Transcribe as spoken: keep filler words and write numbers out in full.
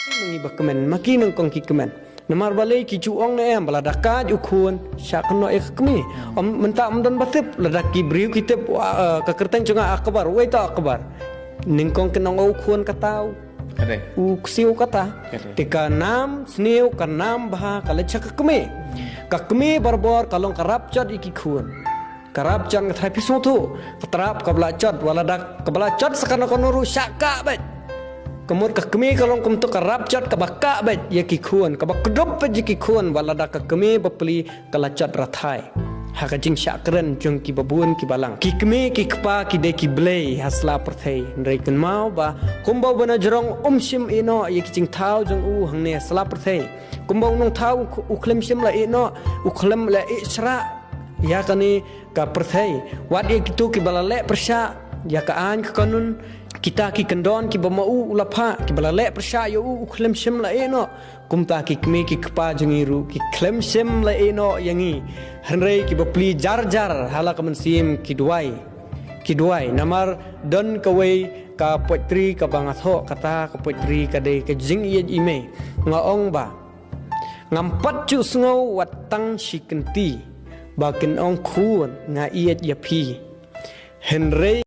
Ngi ba kmen, ma ki nyngkong ki kmen. Namar balei ki ju ong ne em, ba lada ka ju khun, shah kynnoh ïa ka kmie. Ym, mynta ym don ba tip, lada ki briew ki tip, wa, eh, ka kyrteng jong nga Akbar, wei ta Akbar. Nyngkong kin ong u khun kata. Kare. U ksiew kata. Kare. Te ka nam sniew, ka nam bha, ka leit sha ka kmie. Ka kmie barabor, ka long ka rap jot ïa ki khun. Ka rap jot nga tharai phi sngewthuh. Ka trap ka ba la jot, wat la da ka ba la jot sa kano kano ruh shah kah beit. Ka mut ka kmie ka long kumto ka rap jot ka ba kah beit ïa ki khun, ka ba kdup beit ïa ki khun, wat la da ka kmie ba pli ka la jot rathai. Ha ka jingshah kren jong ki ba bun ki ba lang. Ki kmie ki kpa ki dei ki blei ha sla pyrthei. Hynrei kynmaw ba kumba u ba na jrong um shym ïehnoh ïa ki jingthaw jong u hangne ha sla pyrthei. Kumba u nongthaw u khlem shym la ïehnoh, u khlem la ïeh shrah ïa kane ka pyrthei. Wat ïa kito ki ba la leh pyrshah ïa ka aiñ ka kanun, kita ki kyndon ki ba ma u u la phah, ki ba la leh pyrshah ïa u u khlem shym la ïehnoh. Kumta ki kmie ki kpa jong ngi ruh ki khlem shym la ïehnoh ïa ngi. Hynrei ki ba pli jar jar ha la ka mynsiem ki duwai. Ki duwai namar don kawei ka poetry ka ba nga thoh, kata ka poetry ka dei ka jingïeit i mei. Nga ong ba ngam pat ju sngew wat tang shi kynti ba kin ong khun nga ïeit ïa phi. Hynrei